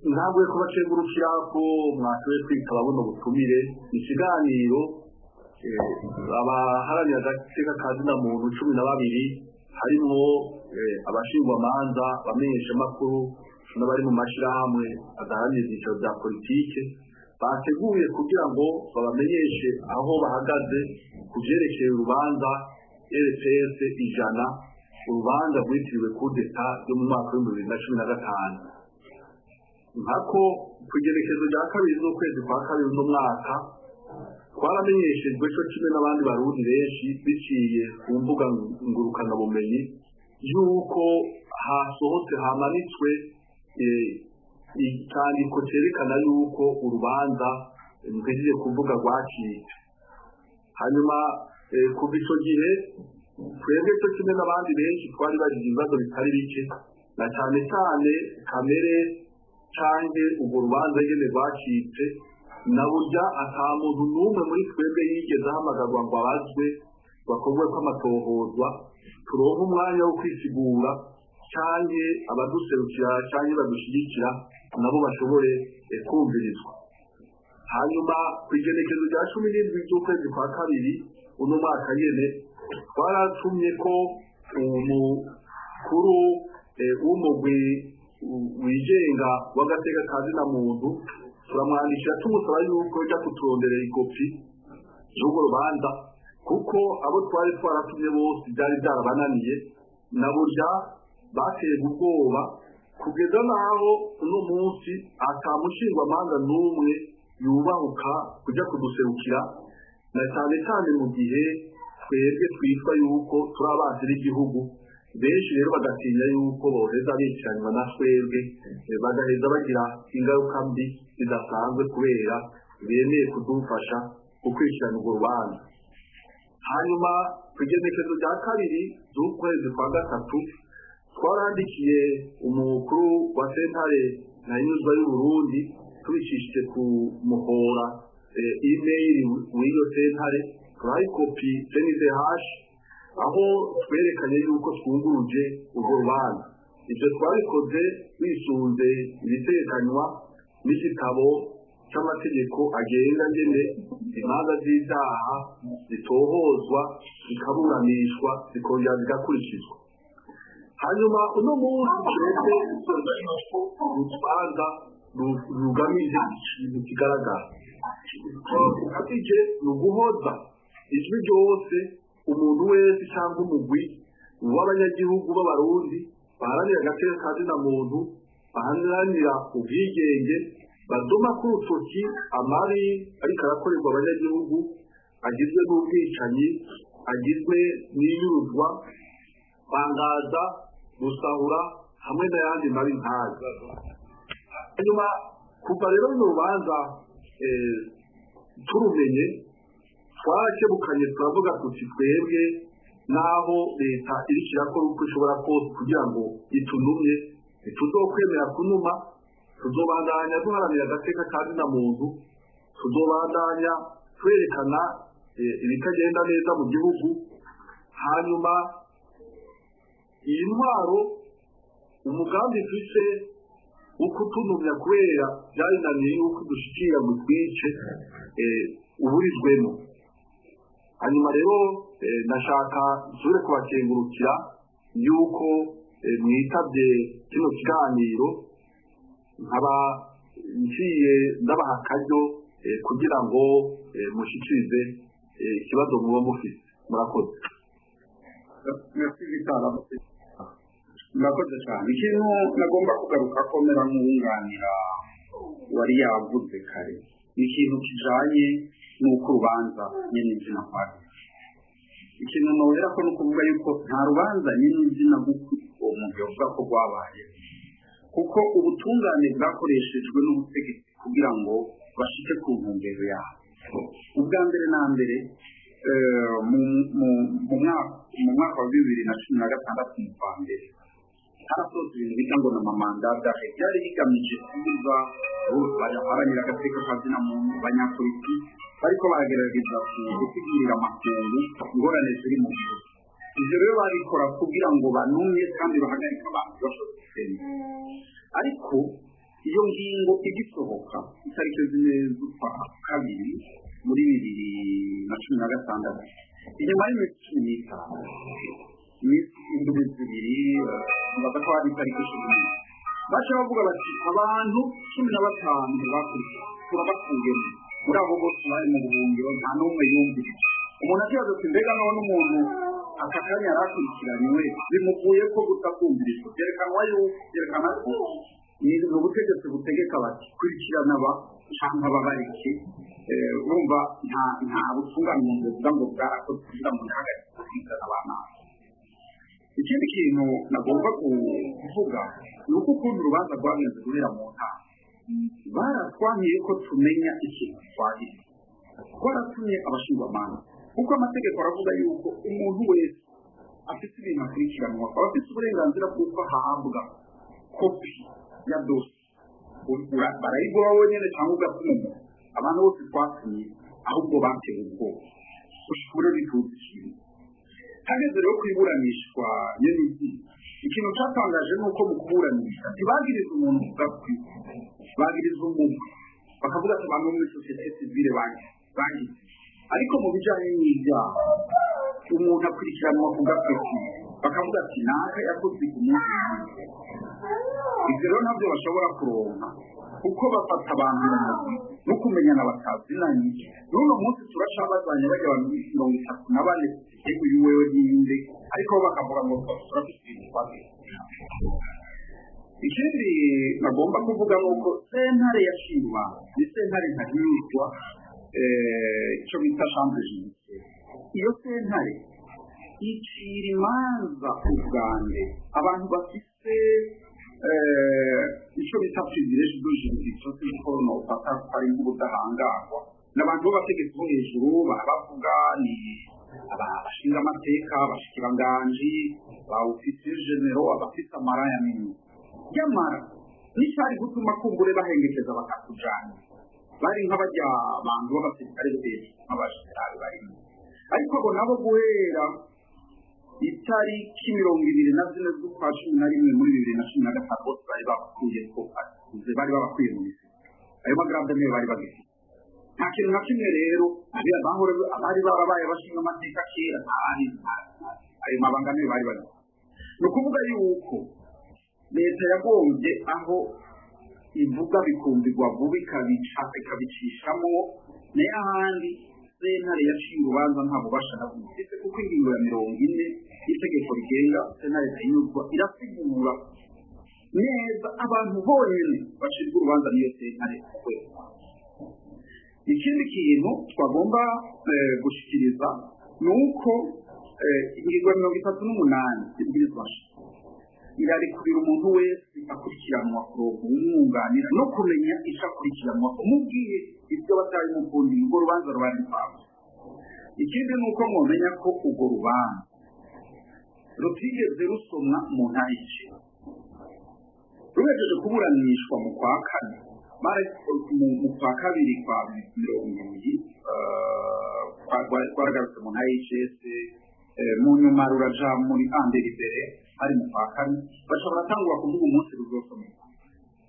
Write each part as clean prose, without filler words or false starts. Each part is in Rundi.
Ntabwo kubacengurukira ko mwashoboye kwitaba buno butumire. Ikiganiro abaharanira agateka ka zina muntu 12 harimwo abashingwamanza, abamenyeshamakuru n'abari mu mashirahamwe adaharanira ivyicaro vya politike bateguye kugira ngo babamenyeshe aho bahagaze ku vyerekeye urubanza RPS 100, urubanza rwitiriwe kudeta yo mu mwaka w'2015. Nkako ku igenekerezo rya 2 z'ukwezi kwa 2 uno mwaka twaramenyeshejwe co kimwe n'abandi Barundi benshi biciye ku mbuga ngurukanabumenyi yuko hasohotse hamanitswe icandiko cerekana yuko urubanza mpejeje kuvuga rwacitse. Hanyuma kuva ico gihe twebwe co kimwe n'abandi benshi twari bagize ibibazo bitari bike, na cane cane kamere canke urwo rubanza nyene rwacitse, na burya ata muntu n'umwe muri twebwe yigeze ahamagarwa ngo abazwe, bakorwe ko amatohozwa, turonke umwanya wo kwisigura, canke abaduserukira canke badushigikira nabo bashobore kumvirizwa. Hanyuma ku igenekerezo rya 17 z'ukwezi kwa 2 uno mwaka nyene twaratumye ko umukuru w'umugwi wigenga w'agateka ka zina muntu, turamwandikira tumusaba yuko ija kuturonderera ikopi y'urwo rubanza, kuko abo twari twaratumye bose byari byarabananiye, na burya bateye ubwoba kugeza n'aho uno munsi ata mushingwamanza n'umwe yubahuka kuja kuduserukira, na cane cane mu gihe twebwe twitwa yuko turi abansi b'igihugu. Benshi rero bagatinya yuko boheza bicanwa na twebwe, bagaheza bagira ingaruka mbi zidasanzwe kubera bemeye kudufasha gukurikirana urwo rubanza. Hanyuma ku igenekerezo rya 2 z'ukwezi kwa 3 twarandikiye umukuru wa sentare ntahinyuzwa y'Uburundi tubicishije ku muhora email w'iyo sentare, turayikopi CNDH, aho twerekanye yuko twunguruje urwo rubanza. Ivyo twabikoze bisunze ibitekanywa n'igitabo c'amategeko agenga ngene imanza z'ivyaha zitohozwa, zikaburanishwa, zikongera zigakurikizwa. Hanyuma uno munsi twebwe urubanza rugamije ikintu kigaragara, rugamije ni uguhoza ijwi ryose umuntu wese cyangwa umugwi w'abanyagihugu b'Abarundi baharanira agateka ka zina muntu, baharanira ubwigenge, badoma ku rutoki amabi ariko arakorerwa abanyagihugu agizwe n'ubwicanyi, agizwe n'inyuruzwa, bangaza, gusahura hamwe n'ayandi mabi nkayo. Hanyuma kuva rero runo rubanza turumenye, twarakebukanye turavuga tuti twebwe naho leta iriko irakora uko ishobora kose kugira ngo itunumye, ntituzokwemera kunuma, tuzobandanya duharanira agateka ka zina muntu, tuzobandanya twerekana ibitagenda neza mu gihugu. Hanyuma iyi ntwaro umugambi ifise wo kutunumya kubera byarinaniye yuko dushikira ngo twice uburizwemo. Hanyuma rero nashaka nsubire kubakengurukira yuko mwitavye kino kiganiro, nkaba nciye ndabaha akaryo kugira ngo mushikirize ikibazo muba mufise. Murakoze. Murakoze cyane. Ikintu nagomba kugaruka ko mera nk'uwunganira wari yavuze kare, ni ikintu kijanye n'uko urubanza nyene izina kwayo. Ikintu nohera ko ni ukuvuga yuko nta rubanza nyene izina uwo muntu yovuga ko rwabaye, kuko ubutungane bwakoreshejwe n'ubutegetsi kugira ngo bashike ku ntumbero yabo. Ubwa mbere na mbere mu mwaka wa 2016 mu kwa mbere harasohotse ibintu bita ngo ni amamanda d'arrêt, byari bigamije kubuza abaharanira agateka ka zina muntu, abanyapolitiki bariko baragerageza gusigurira amakungu ingorane ziri mu gihugu. Ivyo rero babikora kugira ngo banumye kandi bahagarike abantu bashobora gusenya. Ariko iyo ngingo igisohoka itariki 4 z'ukwa kabiri muri 2016, inyuma y'iminsi 15, iminsi indwi 2, baza ko hari itariki 10, baca bavuga bati abantu 15 ntibakurikiye, turabakuyemo. Muri abo bose bari mu buhungiro nta n'umwe yumvirije. Umuntu akibaza ati: mbega none umuntu aka kanya yarakurikiranywe bimuvuye ko gutakumvirizwa? Byerekanwa yuko, byerekana ko ni ubutegetsi butegeka bati kurikirana aba canke ababareke. Urumva nta butungane umuntu buvuga ngo bwarakoze kugira ngo ntihagarike gukurikirana abana. Ikindi kintu nagomba kuvuga ni uko ukuntu urubanza rwagenze guhera mu ntango, baratwankiye ko tumenya ikintu twagize. Twaratumye abashingwamanza, kuko amategeko aravuga yuko umuntu wese afite ibintu akurikiranwa aba afite uburenganzira bw'uko ahabwa kopi ya dosiye. Barayiguha wenyine cyangwa ugatuma umuntu. Abantu bose twatumye ahubwo batewe ubwoba gushika ubu rero ntituzi ikintu. Hageze rero kwiburanishwa nyene, ikintu cyatangaje ni uko mu kuburanisha ntibagiriza umuntu kugakwiye, bagiriza umugwi, bakavuga ati abantu bo muri société civile bagize. Ariko mu bijanye n'ibyaha umuntu akurikiranwa ku gapeti, bakavuga ati naka yakoze ku munsi. Ibyo rero ntabyo bashobora kuronka kuko bafata abantu mu mugwi no kumenyana batazinanye. N'uno munsi turacabazanya bajya abantu 34, mbega uyu wewe ninde? Ariko bo bakavuga ngo turafite ibintu twagize. Ikindi nagomba kuvuga ni uko sentare yashima ni sentare ntahinyurwa, icyo bita chambre judiciaire. Iyo sentare icira imanza ubwa mbere abantu bafise icyo bita privilège de juridiction, sinzi nofata ko ari nk'ubudahangarwa, ni abantu b'abategetsi bo hejuru barabavuga, ni abashinga amateka, abashikiranganji, ba officiers généraux, abafise amaraya minini. Nyamara n'icyari gutuma kumbure bahengekeza bakakujana bari nk'abajya abantu b'abasirikare bo hejuru, nk'abajenerali barimo. Ariko abo nabo guhera itariki 24 z'ukwa 11 muri 2015 bose bari babakuye ko bari babakuye mu misi, ayo ma grades niyo bari bagifite, nta kintu na kimwe. Rero abari barabaye abashinga amateka kera ayo mabanga niyo bari bagifite. Ni ukuvuga yuko leta yagombye aho ivuga bikumvirwa vuba, ikabica ikabicishamo. Nayo ahandi sentare yaciye urubanza nta bubasha na bumwe ifite, kuko ingingo ya 40 y'itegeko rigenga sentare ntahinyurwa irasigura neza abantu bonyine bacirwa urubanza n'iyo sentare ku rwego. Ikindi kintu twagomba gushikiriza ni uko ingingo ya 38 y'ibwirizwa irarekurira umuntu wese akurikiranwa kuronka umwunganira no kumenya icyo akurikiranwa. Umubwiye ibyo batabimukundiye, urwo rubanza ruba ari impfabusa. Ikindi ni uko mwomenya ko urwo rubanza rutigeze rusomwa mu ntara y'iciro. Ruhejeje kuburanishwa mu kwa kane, mu kwa kabiri kwa 20, rwaragarutse mu ntara y'icese, mu nyuma ruraja muri en délibéré hari mu kwa kane, baca baratangura kuvuga umunsi ruzosomerwa.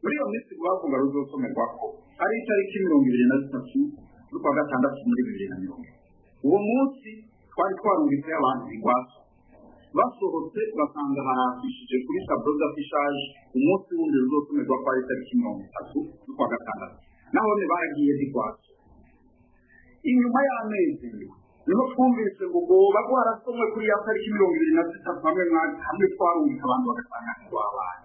Muri iyo minsi bavuga ruzosomerwa ko ari itariki 23 z'ukwa gatandatu muri 2020. Uwo munsi twari twarungitseyo abantu bigwaso, basohotse basanga harafishije kuri tableau d'affichage umunsi wundi ruzosomerwa ko ari itariki 30 z'ukwa gatandatu. Nahone baragiye ntigwaso. Inyuma y'amezi 7 niho twumvise ngo goba rwarasomwe kuri ya tariki 23, hamwe hamwe twarungika abantu bagasanga ntirwabaye.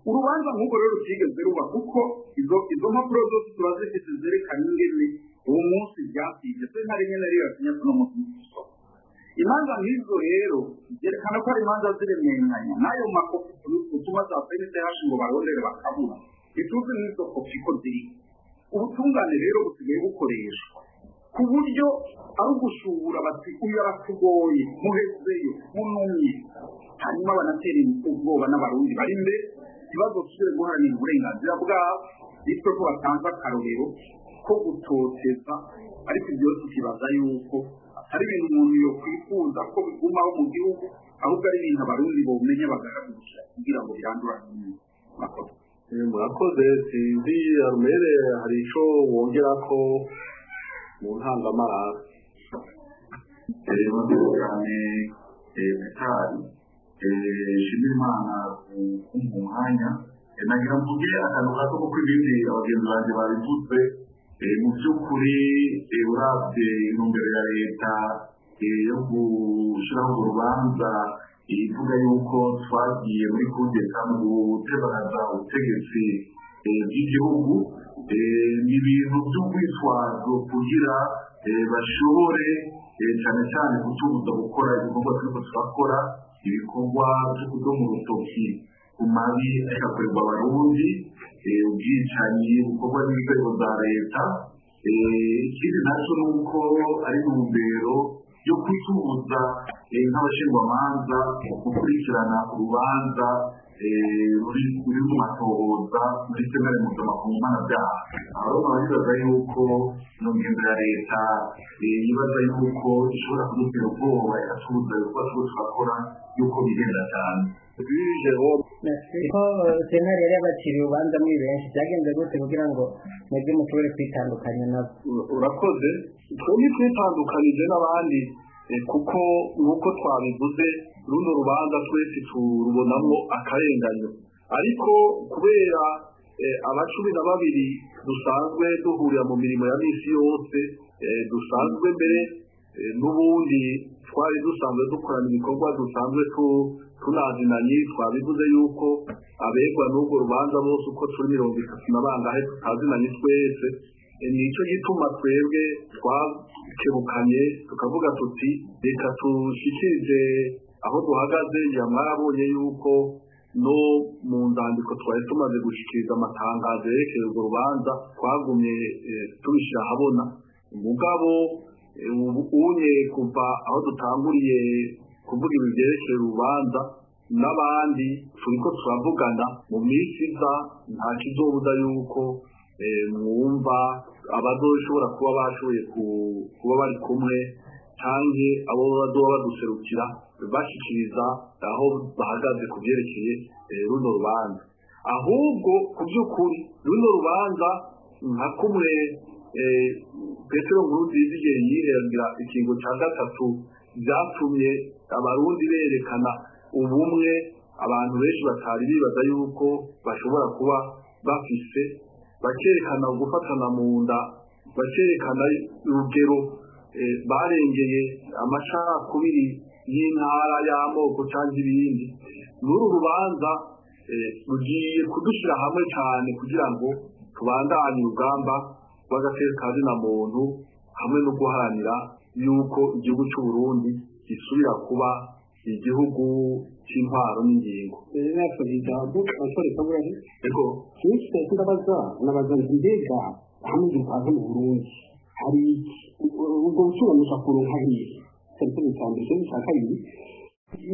Urubanza nk'urwo rero rutigeze ruba, kuko izo mpapuro zose turazifite zerekana ingene uwo munsi byasibye. Sentare nyene rero yasinye kuno munsi gusoma imanza nk'izo rero zerekana ko ari imanza ziremenganya n'ayo makopi utuma za CNTH ngo barondere bakabura, ntituzi n'izo kopi ko ziri. Ubutungane rero busigaye bukoreshwa ku buryo ari ugushubura bati uyu aratugoye, muhezeyo munumye, hanyuma banatera ubwoba n'Abarundi bari imbere ntibazosubire guharanira uburenganzira bwabo, bityo ko batanze akarorero ko gutoteza. Ariko ibyo tukibaza yuko Ari ibintu umuntu yokwifuza ko bigumaho mu gihugu, ahubwo ari ibintu Abarundi bomenya bagahagurukira kugira ngo birandurane n'imizi. Murakoze. Murakoze. Sinzi, Arumere, hari ico wongera ko mu ntangamarara? Murakoze cyane, Petari. Nshimira Imana kumpa umwanya. Nagira mvuge akantu gato, kuko ibindi abagenzi banjye babivuze. Mu by'ukuri, uravye intumbero ya leta yo gushyiraho urwo rubanza, ivuga yuko twagiye muri kudeta mu gutebagaza ubutegetsi bw'igihugu, ni ibintu by'urwitwazo kugira bashobore cyane cyane kutubuza gukora ibikorwa turiko turakora, ibikorwa byo kudoma urutoki ku mabi ariko akorerwa Abarundi, ubwicanyi bukorwa n'inzego za leta. Ikindi nacyo ni uko ari intumbero yo kutubuza nk'abashingwamanza gukurikirana urubanza ruri mu matohoza muri Sentare Mpuzamakungu Mpanabyaha. Aho rero nkaba nibaza yuko iyo ngendo ya leta yibaza yuko ishobora kudutera ubwoba, ikatubuza ibikorwa turiko turakora, yuko bigenda cyane. Jerome. Ko sentare yari yabaciriye urubanza muri benshi, byagenze gute kugira ngo mwebwe mushobore kwitandukanya nabo? Urakoze. Twebwe twitandukanije n'abandi kuko nk'uko twabivuze, runo rubanza twese turubonamwo akarenganyo, ariko kubera aba 12 dusanzwe duhurira mu mirimo ya misi yose, dusanzwe mbere n'ubundi twari dusanzwe dukorana ibikorwa, dusanzwe tunazinanye, twabivuze yuko abegwa n'urwo rubanza bose uko turi 30 na bangahe tutazinanye twese. Nicyo gituma twebwe twakebukanye, tukavuga tuti reka tushikirize aho duhagaze. Mwarabonye yuko no mu nzandiko twari tumaze gushikiriza amatangazo yerekeye urwo rubanza, twagumye tubishyira ahabona. Mugabo unye kuva aho dutanguriye kuvuga ibi byerekeye urubanza, n'abandi turiko turavugana. Mu minsi iza nta kizobuza yuko mwumva abazoshobora kuba bashoboye kuba bari kumwe canke abo bazoba baduserukira bashikiriza aho bahagaze ku byerekeye runo rubanza. Ahubwo ku by'ukuri runo rubanza, nka kumwe Petero Nkurunziza igihe yihembera ikingo cya gatatu byatumye Abarundi berekana ubumwe abantu benshi batari bibaza yuko bashobora kuba bafise, bakerekana gufatana mu nda, bakerekana urugero barengeye amacakubiri y'intara, y'amoko cyangwa ibindi, n'uru rubanza rugiye kudushyira hamwe cyane kugira ngo tubandanye urugamba rw'agateka ka zina muntu hamwe no guharanira yuko igihugu cy'u Burundi gisubira kuba igihugu cy'intwaro n'ingingo. Ego ndabaza, nabaza nti mbega hamwe igihe mu Burundi hari ubwo busobanuro kuronka hehe? Cyari ikibazo cya mbere. Ikibazo cya kabiri,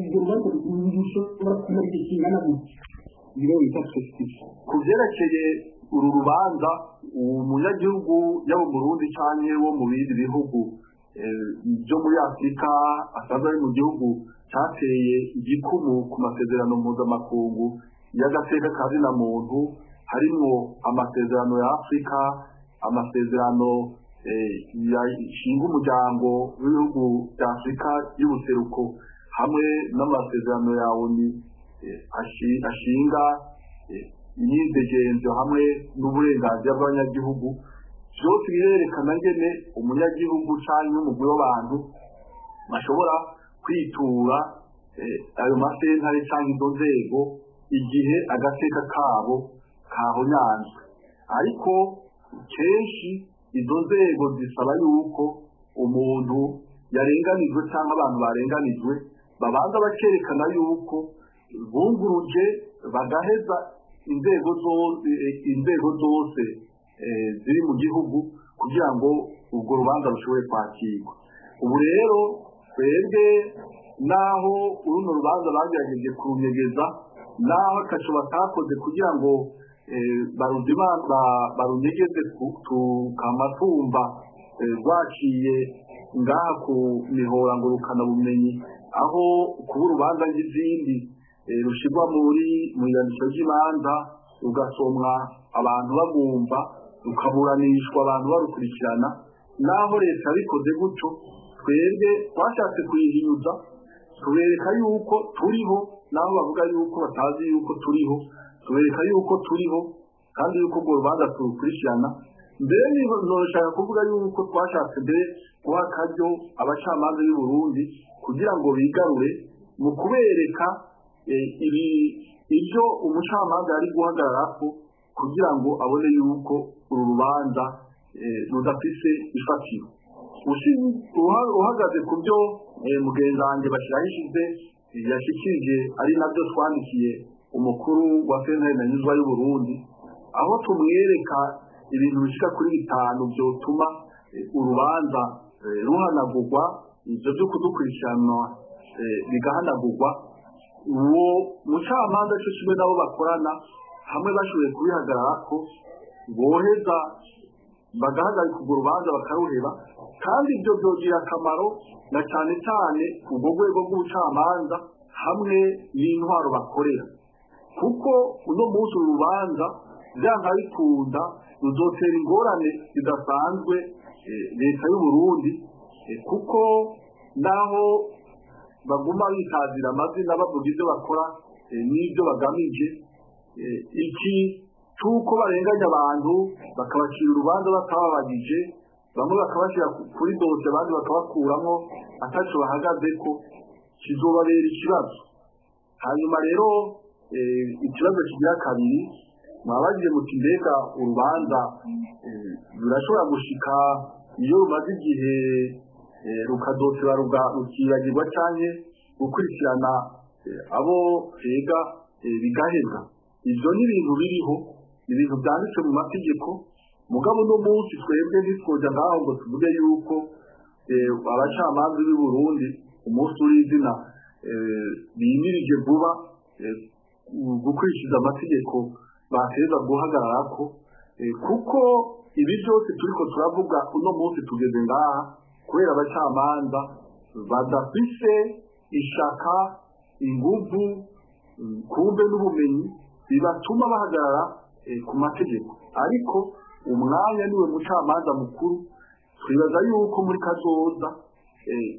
urwo rubanza rushobora kumara igihe kingana gute, biro bita prescription? Ku byerekeye uru rubanza, umunyagihugu yaba Umurundi canke wo mu bindi bihugu byo muri Afurika asanzwe ari mu gihugu cateye igikumu ku masezerano mpuzamakungu y'agateka ka zina muntu, harimwo amasezerano ya Afurika, amasezerano yashinga Umuryango w'Ibihugu bya Afurika y'Ubuseruko, hamwe n'amasezerano ya ONU ashinga imyidegenzo hamwe n'uburenganzira bw'abanyagihugu, byose birerekana ngene umunyagihugu canke umugwi w'abantu bashobora kwitura ayo masentare canke izo nzego igihe agateka kabo kahonyanzwe. Ariko kenshi izo nzego zisaba yuko umuntu yarenganijwe cyangwa abantu barenganijwe babanza bakerekana yuko bunguruje, bagaheza inzego zose ziri mu gihugu kugira ngo urwo rubanza rushobore kwakirwa. Ubu rero twebwe, naho uruno rubanza bagerageje kurunyegeza, naho akaco batakoze kugira ngo barunyegeze, tukama tumva rwaciye ngaha ku mihora ngurukanabumenyi, aho kuba urubanza n'izindi rushirwa muri mu iyandikwa ry'imanza, rugasomwa abantu bagumva, rukaburanishwa abantu barukurikirana. Naho leta yabikoze gutyo, twebwe twashatse kuyihinyuza, tubereka yuko turiho. Naho bavuga yuko batazi yuko turiho, tubereka yuko turiho kandi yuko urwo rubanza turukurikirana. Mbere nshaka kuvuga yuko twashatse mbere guha akaryo abacamanza b'u Burundi kugira ngo bigarure mu kubereka ibyo umucamanza yari guhagararako kugira ngo abone yuko uru rubanza rudafise ifatiro. Uhagaze ku byo mugenzi wanjye Bashirahishize yashikirije, ari nabyo twandikiye umukuru wa sentare ntahinyuzwa y'u Burundi, aho tumwereka ibintu bishika kuri 5 byotuma urubanza ruhanagurwa, ivyo byo kudukurikirana bigahanagurwa. Uwo mucamanza cyo kimwe nabo bakorana hamwe bashoboye kubihagararako, boheza bagahagarika urwo rubanza bakaruheba. Kandi ibyo byogira akamaro na cyane cyane urwo rwego rw'ubucamanza hamwe n'intwaro bakorera, kuko uno munsi uru rubanza byanga bikunda ruzotera ingorane zidasanzwe leta y'u Burundi, kuko naho baguma bitazira amazina bavuga ibyo bakora n'ibyo bagamije, iki cy'uko barenganya abantu bakabacira urubanza batababagije, bamwe bakabashyira kuri dosiye abandi bakabakuramo ataco bahagaze, ko kizobabera ikibazo. Hanyuma rero ikibazo kigira kabiri, mwabagiye muti mbega urubanza rurashobora gushika iyo rumaze igihe rukadotera rukibagirwa canke gukurikirana abo twega bigahebwa? Ivyo ni ibintu biriho, ibintu byanditse mu mategeko. Mugabo uno munsi twebwe ntitwoja ngaho ngo tuvuge yuko abacamanza b'u Burundi umunsi w'izina bimirije vuba gukurikiza amategeko bateza guhagararako, kuko ibi byose turiko turavuga uno munsi tugeze ngaha kubera abacamanza badafise ishaka, inguvu, kumbe n'ubumenyi bibatuma bahagarara ku mategeko. Ariko umwanya niwe mucamanza mukuru, twibaza yuko muri kazoza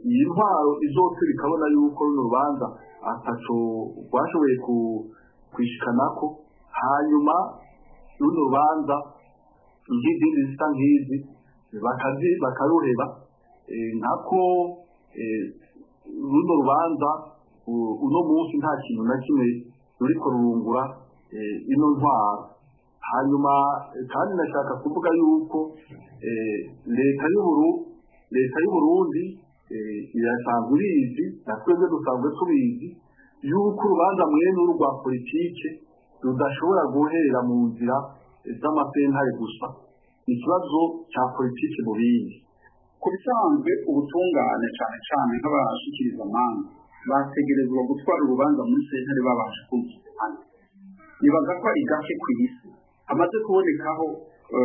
iyi ntwaro izose bikabona yuko runo rubanza ataco rwashoboye kwishikanako, hanyuma runo rubanza nk'izindi zisa nk'izi bakaruheba. Nkako runo rubanza uno munsi nta kintu na kimwe ruriko rurungura ino ntwaro. Hanyuma kandi nashaka kuvuga yuko leta y'u Burundi irasanzwe ibizi, na twebwe dusanzwe tubizi yuko urubanza mwene uru rwa politike rudashobora guherera mu nzira z'amasentare gusa, ikibazo cya politike mu bindi. Ku bisanzwe ubutungane cyane cyane nk'abashikiriza amanza bategerezwa gutwara urubanza muri sentare babanje kumvikana. Nibaza ko ari gake ku isi hamaze kubonekaho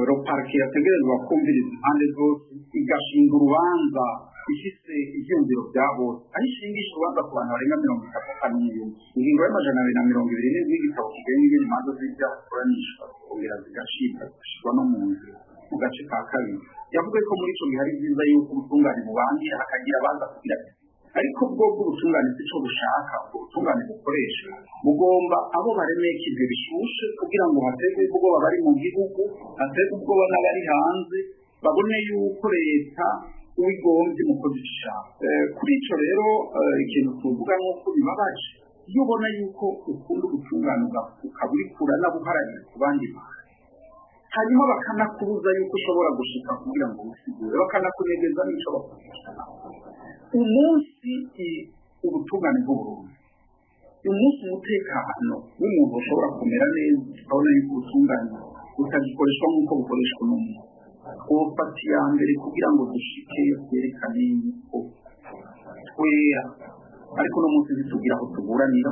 roparike yategerezwa kumviriza impande zose, igashinga urubanza ifise ivyumviro vya bose, aho ishingisha urubanza ku bantu barenga 31. Ingingo y'227 y'igitabo kigenga ingene imanza z'ivyaha zikoranishwa zikongera zigacibwa zigashirwa no mu nzira mu gace ka kabiri, yavuze ko muri ico gihe ari vyiza yuko ubutungane bubangira hakagira abaza kugira, ariko bwo bw'ubutungane sico bushaka. Ubwo butungane bukoresha bugomba abo baremeka ivyo bishushe kugira ngo haterwe ubwoba bari mu gihugu, haterwe ubwoba n'abari hanze, babone yuko leta uwigombye mukozi ishaka. Kuri ico rero ikintu tuvuga nk'uko bibabaje iyo ubona yuko ukunda ubutungane ukaburikura n'abuharanira ku bandi bantu, hanyuma bakanakubuza yuko ushobora gushika kugira ngo wisigure, bakanakunegeza n'ico bakurikirana. Umunsi ubutungane bw'Uburundi, umunsi umutekano w'umuntu ushobora kumera neza, tukabona yuko ubutungane butagikoreshwa nk'uko bukoreshwa n'umuntu, twofata iya mbere kugira ngo dushikeyo twerekane yuko twera. Ariko uno munsi ntitugira aho tuburanira,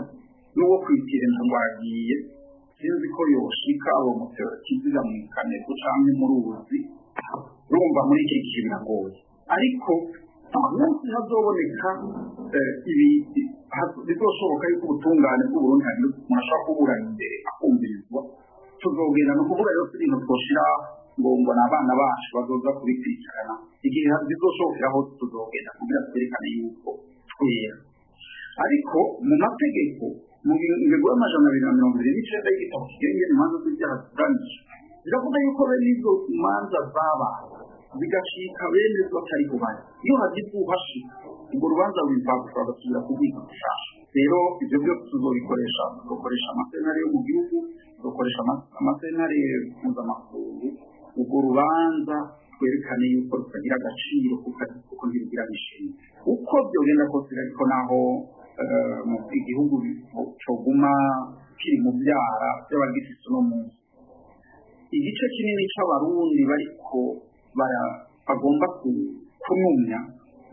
n'uwo kwitirenza ngo aragiye, sinzi ko yoshika abo mutero kiziga mu kanego canke mu ruzi. Urumva muri iki gihe biragoye, ariko Umunsi hazoboneka ibi bizoshoboka yuko ubutungane bw'Uburundi umuntu ashobora kuburana imbere akumvirizwa, tuzogenda. Ni ukuvuga rero ibintu twoshira ngo ngo ni abana bacu bazoza kubikurikirana. Igihe bizoshobokera hose tuzogenda kugira twerekane yuko twera. Ariko mu mategeko, mu ngingo y'229 y'igitabo kigenga imanza z'ibyaha ziburanishwa, biravuga yuko bene izo manza zabaye zigacika bene zo atari bari, iyo hagize uhashika, urwo rubanza rwimfagusa, bagasubira kurwiga gushasha. Rero ibyo byose tuzobikoresha, tuzokoresha amasentare yo mu gihugu, tuzokoresha amasentare mpuzamakungu, urwo rubanza twerekane yuko rutagira agaciro, kuko ntirugira mishinga uko byogenda kose. Ariko naho igihugu coguma kiri mu byara by'abagifise uno munsi, igice kinini c'Abarundi bariko bagomba kunumya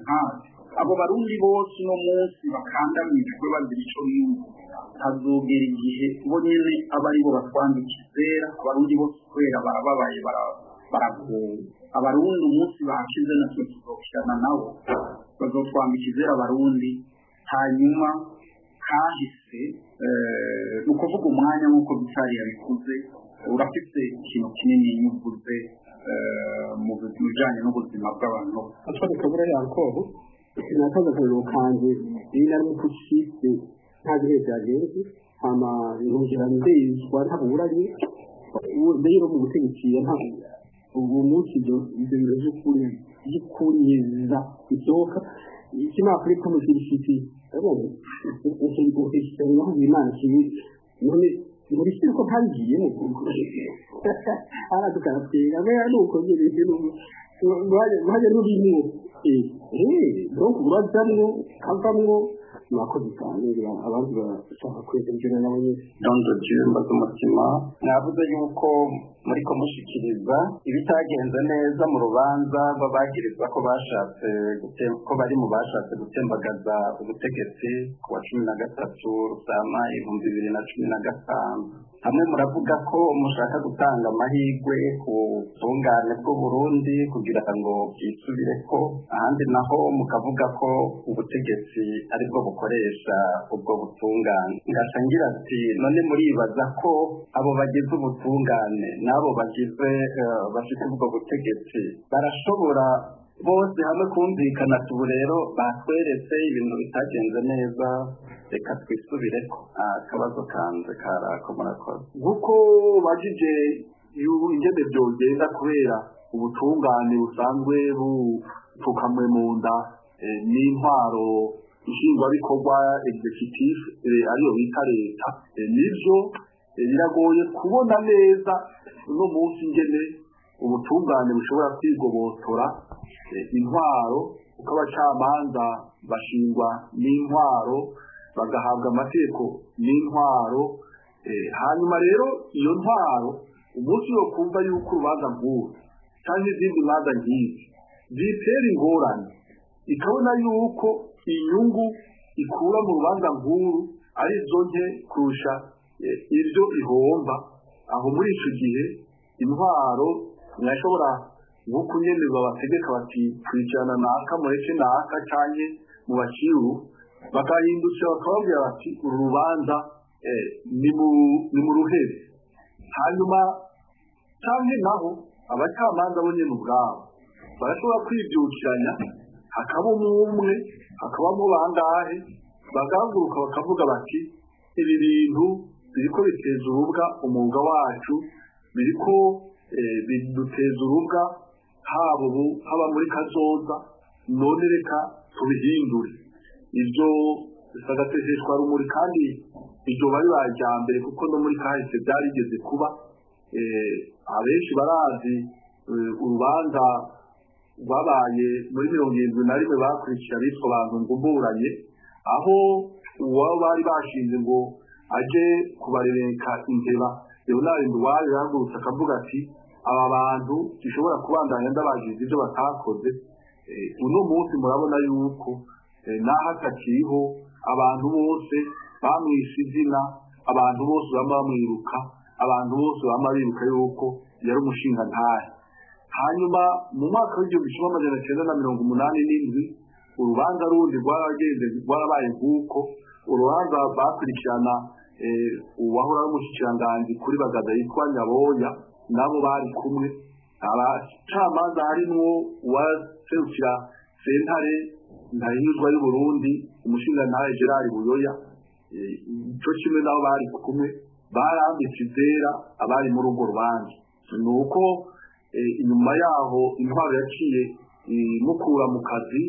nkazi, abo Barundi bose uno munsi bakandamijwe bazira ico biyumvira, hazogera igihe bo nyene aba aribo batwambika izera. Abarundi bose kubera barababaye, baragowe. Abarundi umunsi bakize natwe tuzokirana nabo, bazotwambika izera Abarundi. Hanyuma kahise, ni ukuvuga umwanya, nk'uko Bitari yabikuze, urafise ikintu kinini iyo uvuze mu bijanye n'ubuzima bw'abantu. Atwara kabura yankobo nakaza akariro kanje iyo nari muputiste, nta bihe byagenze, hama nongera ndezwa ntaburanye. Rero mu butegetsi nta uwo munsi ibyo bintu by'ukuri by'ukunyiza bisohoka ikimafuri k'umufilisiti Imana kibi none muri siko ntangiyemo aradukaratega mbega nuko nyine rwajya rurimwo, donc urajamwo kavamwo. Mwakoze cyane, abandi bashaka kwegera nabo nyine. Dondo Jumba z'umutima, mwavuze yuko muriko mushikiriza ibitagenze neza mu rubanza rw'abagirizwa ko bashatse, ko bari mu bashatse gutembagaza ubutegetsi ku wa 13 Rusama 2015. Hamwe muravuga ko mushaka gutanga amahirwe ku butungane bw'Uburundi kugira ngo bwisubireko, ahandi naho mukavuga ko ubutegetsi aribwo bukoresha ubwo butungane. Ngaca ngira ati: none muribaza ko abo bagize ubutungane n'abo bagize bafite ubwo butegetsi barashobora bose hamwe kumvikana, tubu rero batweretse ibintu bitagenze neza, reka twisubireko? Akabazo kanze karako, murakoze. Nk'uko bajije ingene byogenda, kubera ubutungane busanzwe bupfukamwe mu nda n'intwaro nshingwabikorwa, exécutif, ariyo bita leta, nivyo biragoye kubona neza uno munsi ingene ubutungane bushobora kwigobotora intwaro, kuko abacamanza bashingwa n'intwaro, bagahabwa amategeko n'intwaro. Hanyuma rero iyo ntwaro umunsi wo kumva yuko urubanza nk'uru cyangwa izindi manza nk'izi zitera ingorane, ikabona yuko inyungu ikura mu rubanza nk'uru ari zo nke kurusha ibyo ihomba, aho muri icyo gihe intwaro ntiyashobora nk'uko nyene babategeka bati kwijana naka, mureke naka, canke mu baciru, bakahindukira bakababwira bati uru rubanza ni mu ruhebe. Hanyuma canke naho abacamanza bo nyene ubwabo barashobora kwibyukiranya, hakaba umwe, hakabamo bangahe, bagahaguruka bakavuga bati ibi bintu biriko biteza urubwa umwuga wacu, biriko biduteza urubwa haba ubu haba muri kazoza, none reka tubihindure. Ibyo bisagatesheshwa rumuri, kandi ibyo bari mbere, kuko no muri kahise byarigeze kuba. Abenshi barazi urubanza rwabaye muri 71, bakurikira abitwa abantu ngumburanye, aho uwo bari bashinze ngo aje kubarereka imbeba, Leonard Nduwayo, yahagurutse akavuga ati aba bantu dushobora kubandanya ndabagize ibyo batakoze. Uno munsi murabona yuko naho atakiriho, abantu bose bamwishe izina, abantu bose bama bamwiruka, abantu bose bama biruka yuko yari umushingantahe. Hanyuma mu mwaka w'1987 Urubanza rundi rwaragenze rwarabaye nk'uko urubanza bakurikirana uwahora ari umushikiranganji kuri Bagaza yitwa Nyaboya, nabo bari kumwe. Abacamanza harimwo uwaserukira sentare ntahinyuzwa y'Uburundi, umushingantahe Gerard Buyoya, ico kimwe nabo bari kumwe, barambitse izera abari muri urwo rubanza. Ni uko inyuma yaho intwaro yaciye imukura mu kazi,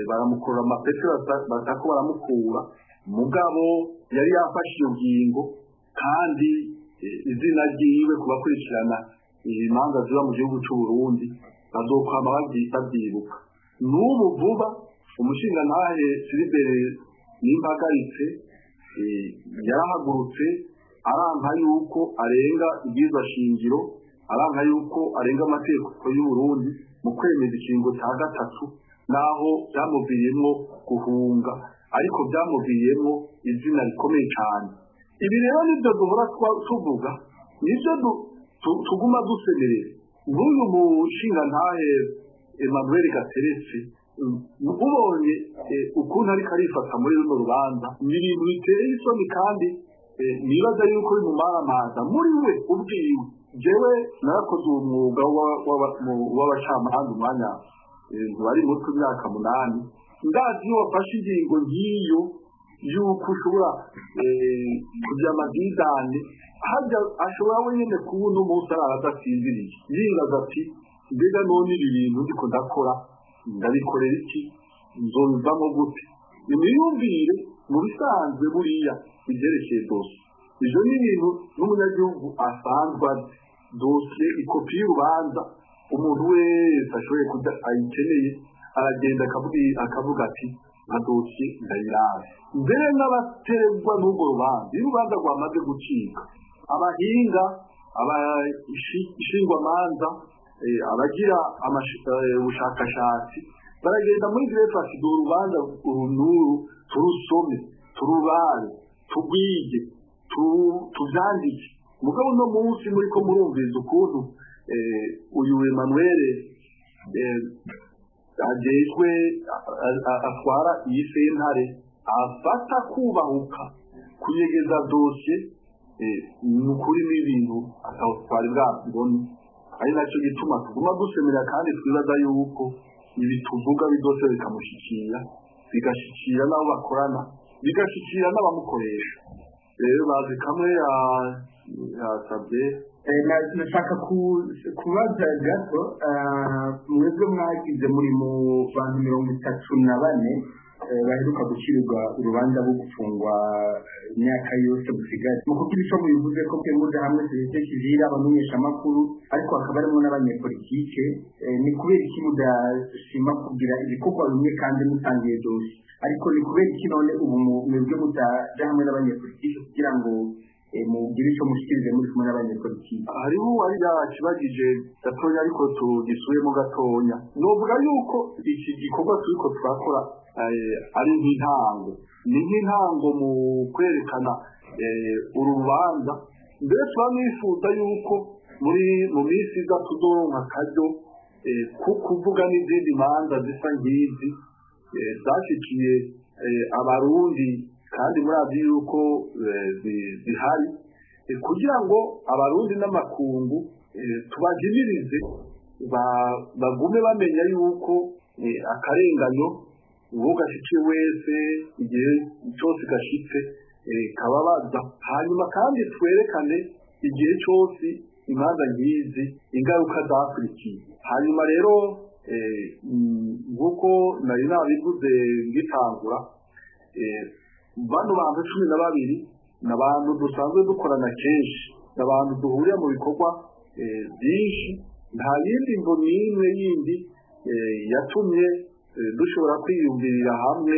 baramukura amapeti, batako baramukura, mugabo yari yafashe iyo ngingo, kandi izina ryiwe kubakurikirana imanza ziba mu gihugu c'u Burundi bazokwama babyibuka. N'ubu vuba umushingantahe Philibert Nimpagaritse yarahagurutse aranka yuko arenga ibwirizwa shingiro, aranka yuko arenga amategeko y'u Burundi mu kwemeza ikiringo ca gatatu, naho byamuviriyemwo guhunga, ariko byamuviriyemwo izina rikomeye cane. Ibi rero nibyo duhora tuvuga, nibyo tuguma dusemerera. N'uyu mushingantahe Emmanuel Gateretse, ubonye ukuntu ariko arifata muri runo rubanza, ni ibintu biteye isoni, kandi nibaza yuko bimumaramaza muri we ubwiwe. Jewe narakoze uwo mwuga w'abacamanza umwanya wari muto, imyaka 8. Ndazi iyo wafashe ingingo nk'iyo yuko ushobora kugira amagidane, harya ashobora wenyine kubona umunsi arara adasinziriye, yibaza ati: mbega none ibi bintu ndiko ndakora ndabikorera iki? Nzobivamo gute? Nimwiyumvire mu bisanzwe buriya ibyerekeye dosiye, ivyo ni ibintu n'umunyagihugu asanzwe azi. Dosiye, ikopi y'urubanza, umuntu wese ashoboye kuja ayikeneye aragenda akavuga ati: nka dosiye ndayirabe. Mbere n'abaterwa n'urwo rubanza, iyo urubanza rwamaze gucika, abahinga, abashingwamanza, abagira ubushakashatsi baragenda muri greffe, ati: urubanza uru n'uru turusome, turubare, tugwige, tuvyandike. Mugabo uno munsi muriko murumviriza ukuntu uyu Emmanuel ajejwe atwara iyi sentare afata kubahuka kunyegeza dosiye, ni ukuri n'ibintu ataho twari bwabibone. Ari nacyo gituma tuguma dusemera, kandi twibaza yuko ibi tuvuga bizose bikamushikira, bigashikira n'abo bakorana, bigashikira n'abamukoresha. Rero bazi kamwe yasabye. Nashaka kubaza gato. Mwebwe mwagize muri mu bantu 34 baheruka gucirwa urubanza rwo gufungwa imyaka yose musigaye, mu kugira ico mubivuze ko muja hamwe, société civile, abamenyeshamakuru, ariko hakaba harimo n'abanyepolitike, ni kubera iki mudashima kugira ibikorwa bimwe kandi mutangiye dosiye? Ariko ni kubera iki none ubu mwebwe mutaja hamwe n'abanyepolitike kugira ngo mugire ico mushikirize muri kumwe n'abanyepolitike? Hariho uwari yakibagije gatonya, ariko tugisubiyemo gatonya. Novuga yuko iki gikorwa turiko turakora ari nk'intango, ni nk'intango mu kwerekana urubanza. Mbere turamwifuza yuko muri mu minsi iza tuzoronka akaryo ko kuvuga n'izindi manza zisa nk'izi zashikiye Abarundi, kandi murazi yuko zihari, kugira ngo Abarundi n'amakungu tubajimirize bagume bamenya yuko akarenganyo uwo gashikiye wese igihe cyose gashitse kababaza. Hanyuma kandi twerekane igihe cyose imanza nk'izi ingaruka zakurikiye. Hanyuma rero, nk'uko nari nabivuze ngitangura, bano bantu 12 ni abantu dusanzwe dukorana kenshi, ni abantu duhurira mu bikorwa byinshi. Nta yindi mvo n'imwe yindi yatumye dushobora kwiyumvirira hamwe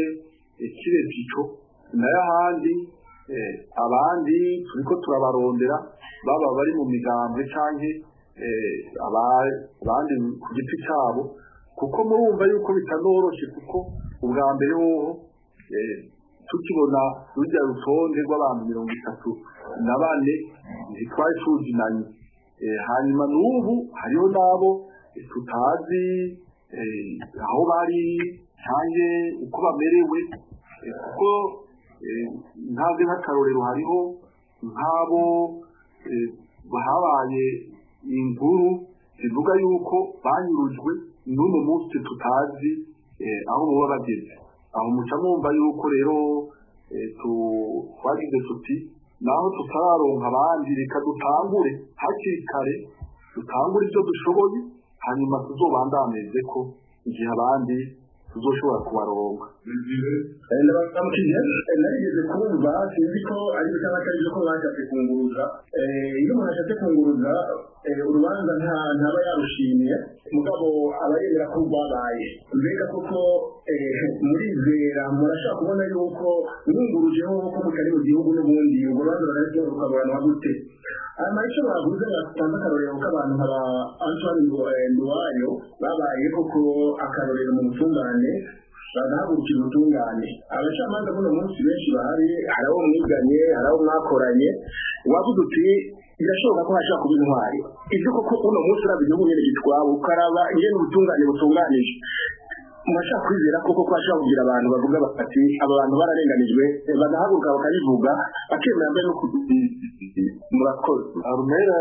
kiretse ico. Nayo ahandi abandi turiko turabarondera, baba bari mu migambwe canke abandi ku giti cabo, kuko murumva yuko bitanoroshe, kuko ubwa mbere hoho tukibona rujya rutonde rw'abantu 34 ntitwari tuzinanye. Hanyuma n'ubu hariho n'abo tutazi aho bari. canke uko bamerewe, kuko ntabwo nk'akarorero hariho nk'abo habaye inkuru zivuga yuko banyurujwe n'uno munsi tutazi aho boba bageze. Aho muca mwumva yuko rero twagize tuti naho tutararonka abandi, reka dutangure hakiri kare, dutangure ibyo dushoboye, hanyuma tuzobandanize ko igihe abandi tuzoshobora kubaronka. Narigeze kumva, sinzi ko ari bitaba atari byo, ko bashatse kunguruza. Iyo umuntu ashatse kunguruza urubanza ntaba yarushimye, mugabo aba yemera ko rwabaye. Mbega koko murizera, murashaka kubona yuko mwungurujeho ko mutari mu gihugu n'ubundi urwo rubanza bararyo rukaburanwa gute? Hanyuma icyo bavuze, batanze akarorero k'abantu nka ba Antoine Nduwayo babaye koko akarorero mu butungane, bagahagurukira ubutungane. Abacamanza buno munsi benshi bahari, hari abo mwiganye, hari abo mwakoranye. Wavuze uti birashoboka ko hashobora kuba intwari. Ibyo koko uno munsi uraba igihugu nyene gitwawe, ukaraba ingene ubutungane butunganije, murashaka kwizera koko ko hashobora kugira abantu bavuga bati aba bantu bararenganijwe, bagahaguruka bakabivuga, bakemera mbere no Murakoze. Arumera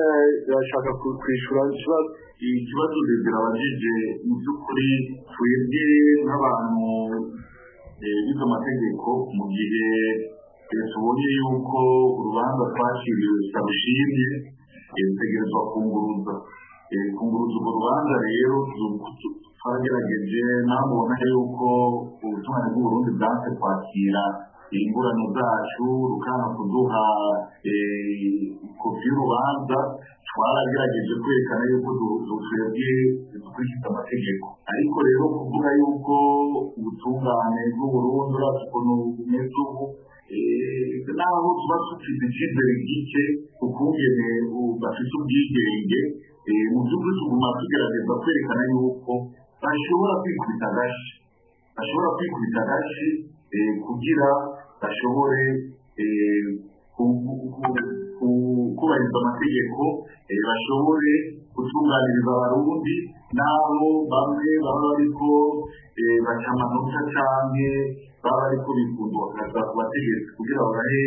yashaka kwishura ikibazo. Ikibazo birabajije. Mu by'ukuri twebwe nk'abantu bize amategeko, mu gihe tubonye yuko urubanza twaciriwe tutarushimye, dutegerezwa kunguruza urwo rubanza. Rero twagerageje, naho mubona yuko ubutungane bw'Uburundi bwanse kwakira ingurano zacu, rukanga kuduha kopi y'urubanza, twaragerageje kwerekana yuko twebwe dukurikiza amategeko. Ariko rero kuvuga yuko ubutungane bw'Uburundi, uravye ukuntu bumeze ubu, naho tuba dufite icizere gike ukungene bafise ubwigenge, mu by'ukuri tuguma tugerageza kwerekana yuko bashobora kwikubita agashi kugira bashobore kubahiriza amategeko, bashobore gutunganiriza Abarundi, naho bamwe baba bariko baca amanota canke baba bariko bikundwakaza ku bategetsi kugira babahe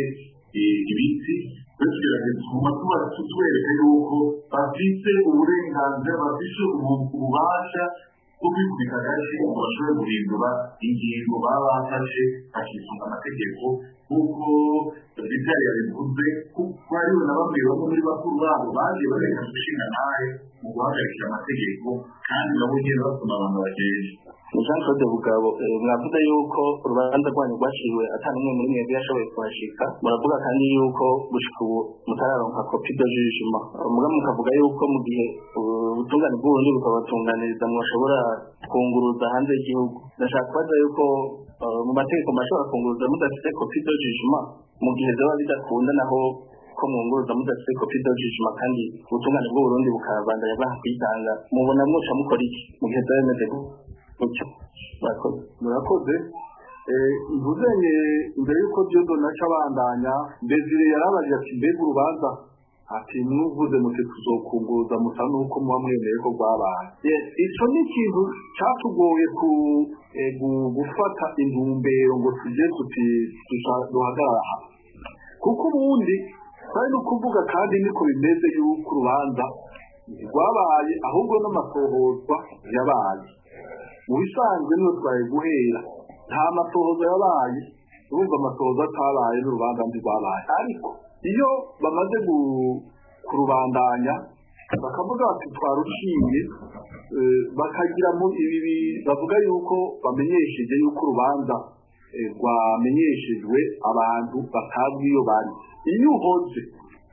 ibiti. Twe tugerageza kuguma tuba tubereka yuko bafise uburenganzira, bafise ububasha bwo kwikubita agashi ngo bashobore guhindura ingingo baba bafashe, bakisunga amategeko, nk'uko Vitali yabivuze, kuko hariho na bamwe bamwe muri bakuru babo bagiye bareka gushinga ntahe mu guhagarikira amategeko, kandi nabo nyene basoma abantu bajeje. Jean Claude Bugabo, mwavuze yuko urubanza rwanyu rwaciwe ata n'umwe muri mwebwe yashoboye kuhashika. Muravuga kandi yuko gushika ubu mutararonka copie de jugement. Muga mukavuga yuko mu gihe ubutungane bw'Uburundi bukabatunganiriza mwashobora kunguruza hanze y'igihugu. Ndashaka kubaza yuko mu mategeko mashobora kunguruza mudafite copie de jugement, mu gihe zoba bidakunda naho ko mwunguruza mudafite copie de jugement kandi ubutungane bw'Uburundi bukabandanya bwanka kuyitanga, mubona mwoca mukora iki mu gihe zoba bimeze gutyo? Murakoze. Murakoze. Mvuzenye imbere y'uko Dieudonne aca abandanya, Desire yarabajije ati mbega urubanza, ati mwuvuze muti tuzokunguruza, musa nuko muba mwemeye ko rwabaye. Ico ni ikintu catugoye ku gufata intumbero ngo tuje tuti duhagarara aha, kuko ubundi twari no kuvuga, kandi niko bimeze, yuko urubanza rwabaye, ahubwo n'amatohozwa yabaye. Mu bisanzwe niho twari guhera, nta matohoza yabaye. Urumva amatohoza atabaye n'urubanza ntirwabaye. Ariko iyo bamaze kurubandanya bakavuga bati twaruciye, bakagira mu ibi bavuga yuko bamenyesheje yuko urubanza rwamenyeshejwe abantu batazwi iyo bari, iyo uhoze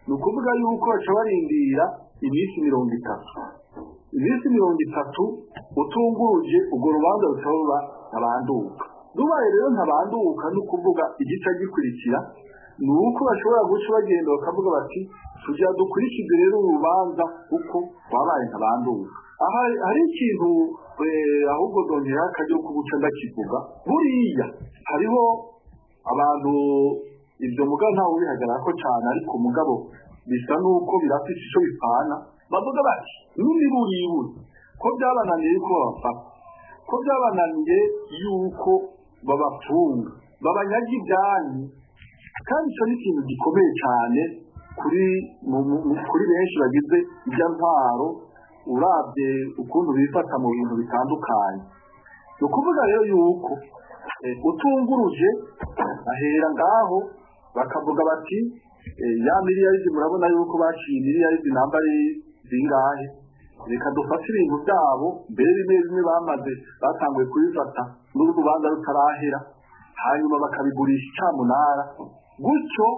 ni ukuvuga yuko baca barindira iminsi 30. Iminsi 30 utunguruje, urwo rubanza ruca ruba ntabanduka. Rubaye rero ntabanduka, ni ukuvuga igice gikurikira ni uko bashobora guca bagenda bakavuga bati tugira dukurikize rero urubanza uko wabaye ntabanduka. Aha hari ikintu ahubwo dongera akaryo ko guca ndakivuga. Buriya hariho abantu, ibyo mugabo ntawe ubihagarara ko cyane, ariko mugabo bisa nuko birafise ico bipfana, bavuga bati n'imiburiburi ko byabananiye ko babafata. Ko byabananiye yuko babafunga, babanyaga ibyanyu, kandi icyo ni ikintu gikomeye cyane kuri benshi bagize ibya ntwaro, urabye ukuntu bifata mu bintu bitandukanye. Ni ukuvuga rero yuko utunguruje ahera ngaho bakavuga bati ya miliyaridi, murabona yuko baciye miliyaridi namba ari zingahe, reka dufate ibintu byabo. Mbere bimwe bimwe bamaze batanguye kubifata n'urubanza rutarahera, hanyuma bakabigurisha icamunara. Gutyo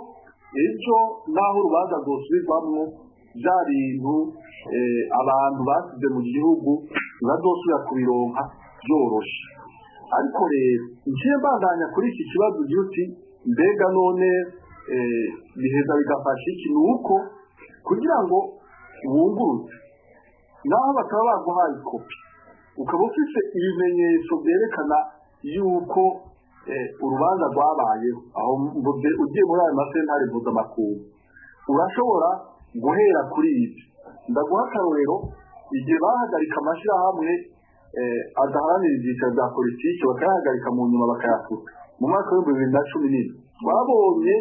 ejo naho urubanza rwosubirwamwo, bya bintu abantu basize mu gihugu ntibazosubira kubironka byoroshe. Ariko rero ngiye mbandanya kuri iki kibazo ugira uti mbega none biheza bigafasha iki? Ni uko kugira ngo wunguruze, naho bakaba baguhaye ikopi, ukaba ufise ibimenyetso byerekana yuko urubanza rwabayeho, aho mvuze ugiye muri ayo masentare mpuzamakungu, urashobora guhera kuri ibyo. Ndaguha akarorero: igihe bahagarika amashyirahamwe adaharanira ibyicaro bya politiki, bakayahagarika, mu nyuma bakayafuta, mu mwaka w'2017, twabonye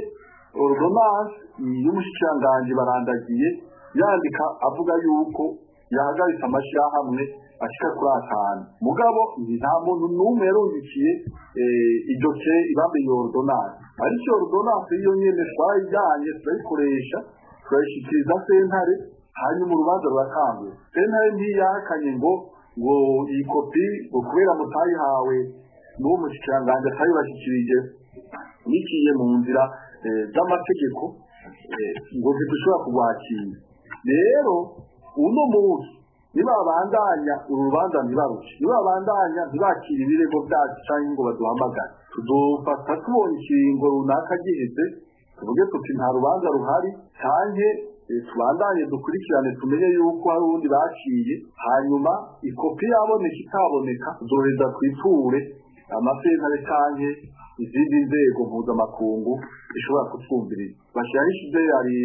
ordonnance y'umushikiranganji Barandagiye yandika avuga yuko yahagaritse amashyirahamwe ashika kuri atanu. Mugabo nta muntu n'umwe yarungikiye iryo ce ibambe iyo ordonnance, ariko iyo ordonnance yo nyene twayijyanye, turayikoresha, turayishikiriza sentare, hanyuma urubanza rurakangura. Sentare ntiyahakanye ngo iyi kopi ngo kubera mutayihawe n'uwo mushikiranganji, atayibashyikirije niciye mu nzira z'amategeko, ngo ntidushobora kurwakira. Rero uno munsi nibabandanya uru rubanza ntibaruce, nibabandanya ntibakire ibirego byacu cyangwa ngo baduhamagare, tuzofata tubonye ikiringo runaka giheze, tuvuge tuti nta rubanza ruhari, canke tubandanye dukurikirane tumenye yuko hari uwundi baciye. Hanyuma ikopi yaboneka itaboneka, tuzoheza twiture amasentare canke izindi nzego mpuzamakungu zishobora kutwumviriza. Bashyiraho ishize yari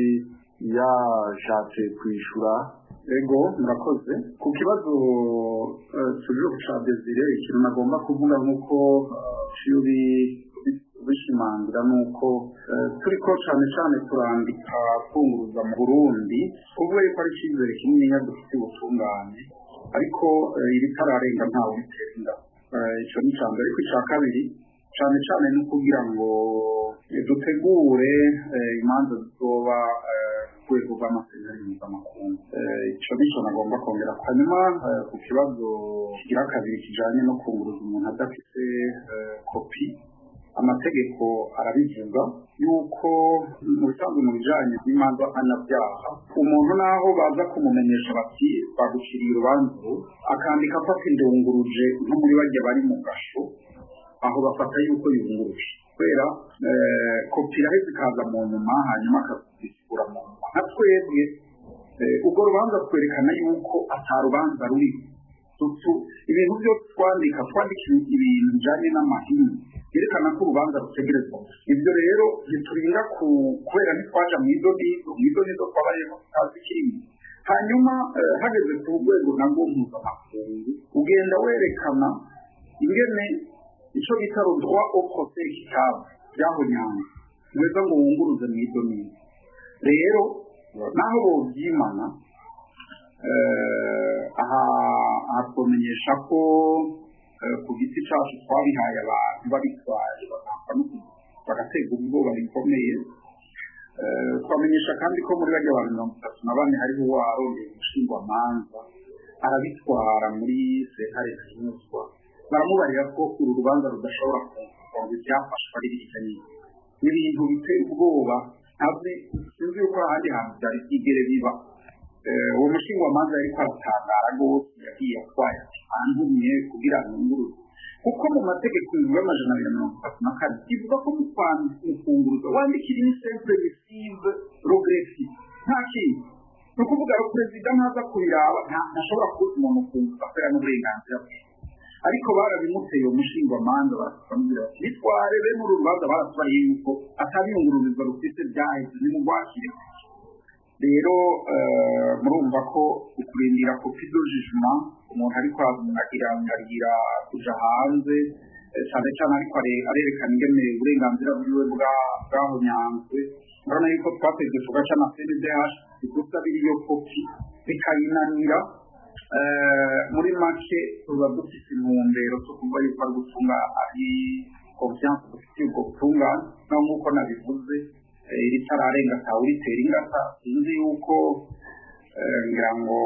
yashatse kwishura. Ego, murakoze. Ku kibazo tuje ca Desire, ikintu nagomba kuvuga nk'uko cyuri bishimangira nuko turiko cane cane turandika kunguruza mu Burundi, kuvuga yuko ari icizere kininiya dufite ubutungane, ariko iritararenga ntawe bitera inda. Ico ni ica mbere. Ariko ica kabiri, cane cane ni ukugira ngo dutegure imanza zizoba ku rwego rw'amasezerano mpuzamakungu. Ico nico nagomba kongera. Hanyuma ku kibazo kigira kabiri kijanye no kunguruza umuntu adafise kopi, amategeko arabivuga yuko mu bisanzwe mu bijanye n'imanza mpanabyaha, umuntu naho baza kumumenyesha bati baguciriye urubanza, akandika afata indunguruje nko muri barya bari mu gasho, aho bafata yuko yunguruje, kubera kopi iraheze ikaza mu nyuma, hanyuma akabisigura mu nyuma. Nka twebwe ubwo rubanza twerekana yuko ata rubanza ruriho. Ibintu byose twandika, twandika ibintu bijanye n'amahini yerekana ko urubanza rutegerezwa. Ibyo rero ntiturinda ku kubera ntitwaja mu ido nido, mu ido nido twabayemo tutazi ikirimo. Hanyuma hageze ku rwego narwo mpuzamakungu, ugenda werekana ingene ico bita le droit au procès équitable byahonyanze, weza ngo wunguruze mu ido nido. Rero naho bovyimana, aha twamenyesha ko ku giti cacu twabihaye abantu babitwaye bagapfa no bagaterwa ubwoba bikomeye. Twamenyesha kandi ko muri barya bantu 34 hariho uwarondeye umushingwamanza, arabitwara muri sentare ntahinyuzwa, baramubarira ko uru rubanza rudashobora kunguruzwa, ngo ibyafashwe ari birya nyine. Ni ibintu biteye ubwoba, ntazi, sinzi yuko ahandi hantu byari byigere biba. Uwo mushingwamanza yariko aratangara rwose, yagiye atwaye ati antumye kugira nunguruze, kuko mu mategeko ingingo y'234 ivuga ko mu kunguruza wandikira une simple missive au greffier, nta kindi. Ni ukuvuga ngo perezida ntaza kubiraba, ntashobora kubuza umuntu kunguruza kubera n'uburenganzira bwe. Ariko barabimuteye uwo mushingwamanza, baramubwira bati bitware bene uru rubanza, baratubariye yuko atabiyungururizwa rufise, byaheze, nimugwakire. Rero murumva ko ukurindira copie de jugement, umuntu ariko agira kuja hanze, cyane cyane ariko arerekana ingene uburenganzira bwiwe bwahonyanzwe. Murabona yuko twateze tugaca na CNDH igusabira iyo kopi bikayinanira. Muri make tuba dufite intumbero zo kuvuga yuko ari gutunga, ari confiance dufitiye ubwo butungane. Naho nk'uko nabivuze, iritararenga atawuritera ingata. Sinzi yuko ngira ngo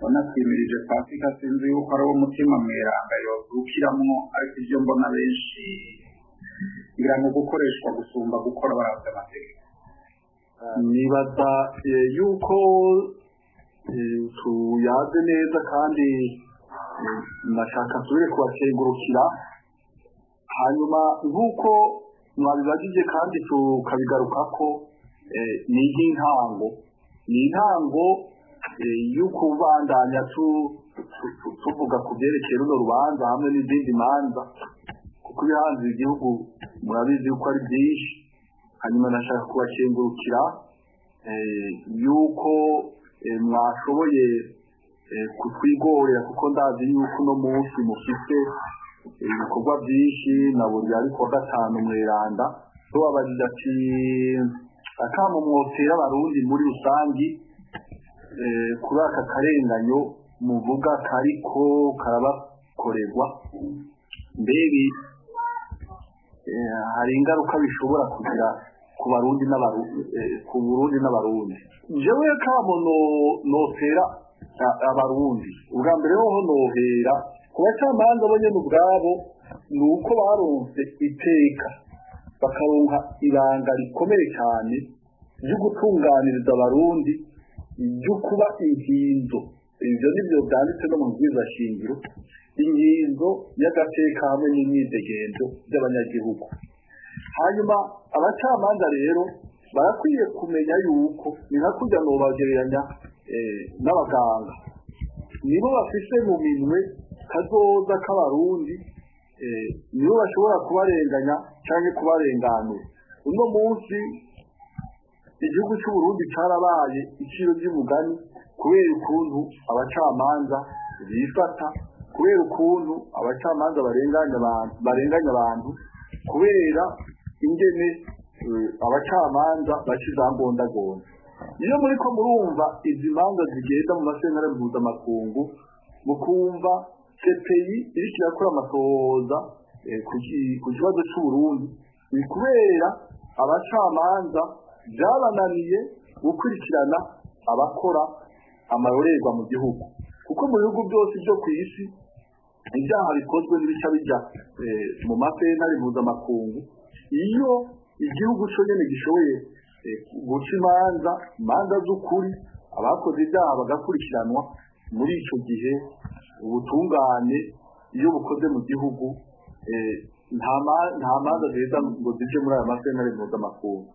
banatwimirije Pasika, sinzi yuko ari wo mutima mweranda yozukiramwo, ariko ibyo mbona benshi ngira ngo gukoreshwa gusumba gukora baravye amategeko. Nibaza yuko tuyaze neza, kandi ndashaka nsubire kubakengurukira. Hanyuma nk'uko mwabibagije kandi tukabigarukako, ni nk'intango, ni intango y'ukubandanya tuvuga ku byerekeye runo rubanza hamwe n'izindi manza, kuko ibihanze igihugu murabizi yuko ari byinshi. Hanyuma nashaka kubakengurukira yuko mwashoboye kutwigorera, kuko ndazi yuko uno munsi mufite ibikorwa byinshi na buri ari kuwa gatanu mweranda. Tubabajije ati akamo mwotera Abarundi muri rusangi kuri aka karenganyo muvuga kariko karabakorerwa, mbebi hari ingaruka bishobora kugira ku Barundi ku Burundi n'Abarundi? Jewe kamo notera Abarundi, ubwa mbere hoho nohera ku bacamanza bo nyene ubwabo, ni uko baronse iteka, bakaronka ibanga rikomeye cyane ryo gutunganiriza Abarundi, ryo kuba inkinzo. Ibyo nibyo byanditse no mu bwiza shingiro, inkinzo y'agateka hamwe n'imyidegenzo by'abanyagihugu. Hanyuma abacamanza rero barakwiye kumenya yuko ni nka kurya nobagereranya n'abaganga, nibo bafise mu minwe kazoza k'Abarundi, nibo bashobora kubarenganya canke kubarenganura. Uno munsi igihugu cy'u Burundi carabaye iciro ry'umugani kubera ukuntu abacamanza bifata, kubera ukuntu abacamanza barenganya abantu, kubera ingene abacamanza baca izangondagonda. Iyo muriko murumva izi manza zigenda mu masentare mpuzamakungu, mukumva CPI iriko irakora amatohoza ku kibazo c'u Burundi, ni kubera abacamanza byabananiye gukurikirana abakora amarorerwa mu gihugu, kuko mu bihugu byose byo ku isi ibyaha bikozwe n'ibica bijya mu masentare mpuzamakungu. Iyo igihugu cyonyine gishoboye guca imanza z'ukuri, abakoze ibyaha bagakurikiranwa, muri icyo gihe ubutungane iyo bukoze mu gihugu nta manza ziza ngo zije muri aya masentare mpuzamakungu.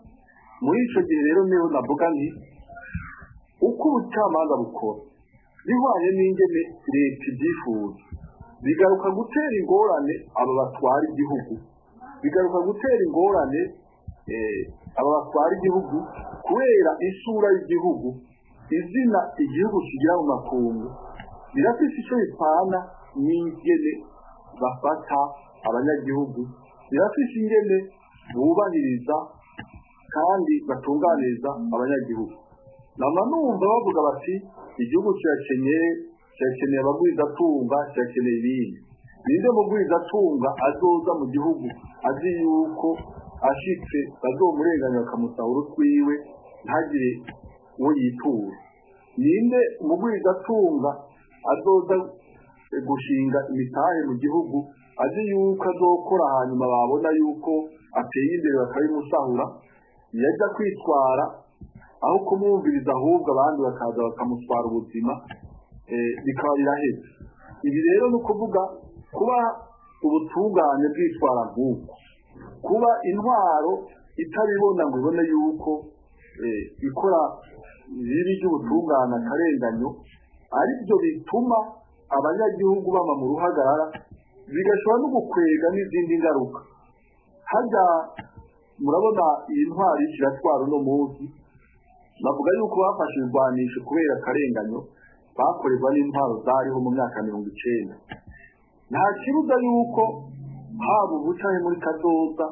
Muri icyo gihe rero niho navuga nti uko ubucamanza bukora bihwanye n'ingene leta ibyifuza, bigaruka gutera ingorane aba batwara igihugu, bigaruka gutera ingorane aba batwara igihugu, kubera isura y'igihugu, izina igihugu kigira mu makungu birafise icyo bipfana n'ingene bafata abanyagihugu, birafise ingene bubahiriza kandi batunganiriza abanyagihugu. Nama numva bavuga bati igihugu kirakeneye, kirakeneye abagwizatunga, kirakeneye ibindi. Ninde mugwizatunga azoza mu gihugu azi yuko ashitse bazomurenganya bakamusahura utwiwe ntagire uwo yitura? Ninde mugwizatunga azoza gushinga imitahe mu gihugu azi yuko azokora, hanyuma babona yuko ateye imbere bakabimusahura, yajya kwitwara aho kumwumviriza ahubwo abandi bakaza bakamutwara ubuzima, bikaba biraheze. Ibi rero ni ukuvuga kuba ubutungane bwitwara nk'uko, kuba intwaro itabibona ngo ibone yuko ikora ibibi by'ubutungane akarenganyo, aribyo bituma abanyagihugu bama mu ruhagarara, bigashobora no gukwega n'izindi ngaruka. Hajya murabona iyi ntwaro iratwara uno munsi, Bavuga yuko bafashe ibigwanisho kubera akarenganyo bakorerwa n'intwaro zariho mu myaka 90. Nta kibuza yuko haba ubu canke muri kazoza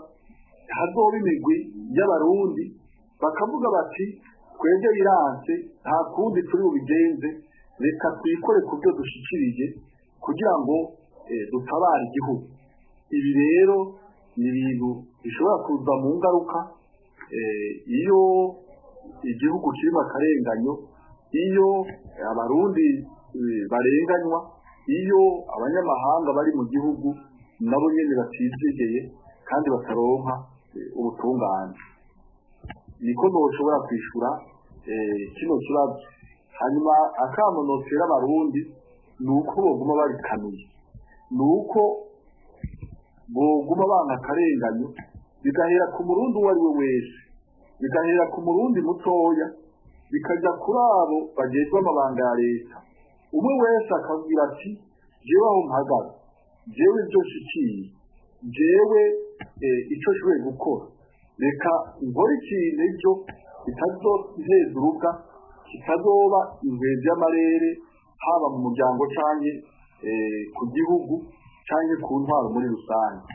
hazoba imigwi y'abarundi bakavuga bati twebwe biranse, nta kundi turi bubigenze, reka twikore ku byo dushikirije kugira ngo dutabare igihugu. Ibi rero ni ibintu bishobora kuza mu ngaruka iyo igihugu kirimo akarenganyo, iyo abarundi barenganywa, iyo abanyamahanga bari mu gihugu nabo nyene batizigeye kandi bataronka ubutungane. Niko noshobora kwishura kino kibazo. Hanyuma akamo notera abarundi ni uko boguma babikanuye, ni uko boguma banka akarenganyo, bigahera ku murundi uwo ari we wese, bigahera ku murundi mutoya, bikajya kuri abo bagejwe amabanga ya leta. Umwe wese akabwira ati jewe aho mpagaze, jewe ibyo nshikiye, jewe icyo nshoboye gukora, reka nkore ikintu ejo kitazonteza urubwa, kitazoba inkwezi y'amarere, haba mu muryango canke ku gihugu canke ku ntwaro muri rusange.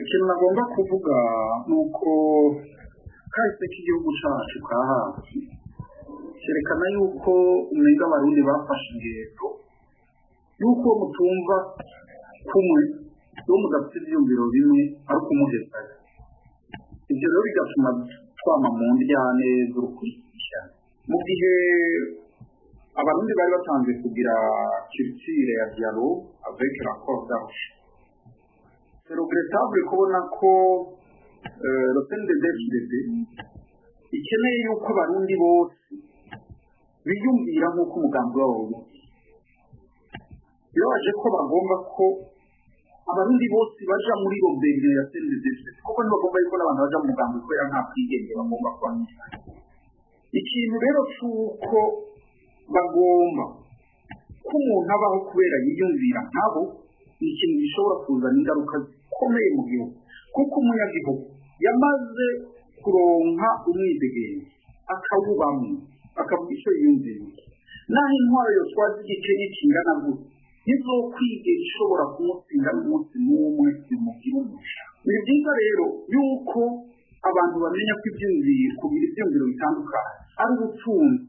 Ikintu nagomba kuvuga ni uko kahise k'igihugu cacu ka hafi cyerekana yuko umenga abarundi bafashe ingendo yuko mutumva kumwe, uwo mudafite ivyiyumviro bimwe ari ukumuhezayo. Ivyo rero bigatuma twama mu ndyane z'urukurikirane. Mu gihe abarundi bari batanze kugira culture ya dialogue avec l'accord d'Arusha, c'est regrettable kubona ko le CNDD-FDD ikeneye yuko abarundi bose biyumvira nk'uko umugambi wabo wiyumvira. Birabaje ko bagomba ko abarundi bose baja muri rébellion ya CNDD-FDD, kuko ntibagomba yuko n'abantu baja mu mugambi kubera nta bwigenge bagomba kuba. Ikintu rero c'uko bagomba ko umuntu abaho kubera yiyumvira nkabo ni ikintu gishobora kuzana ingaruka zikomeye mu gihugu, kuko umunyagihugu yamaze kuronka umwidegenzo akawubamwo, akavuga ico yiyumvira, naho intwaro yotwaza igikenye kingana gute ntizokwigera ishobora kumutsinda n'umunsi n'umwe bimugira umugisha. Ni byiza rero yuko abantu bamenya ko ivyiyumviro, kugira ivyiyumviro bitandukanye ari ubutunzi.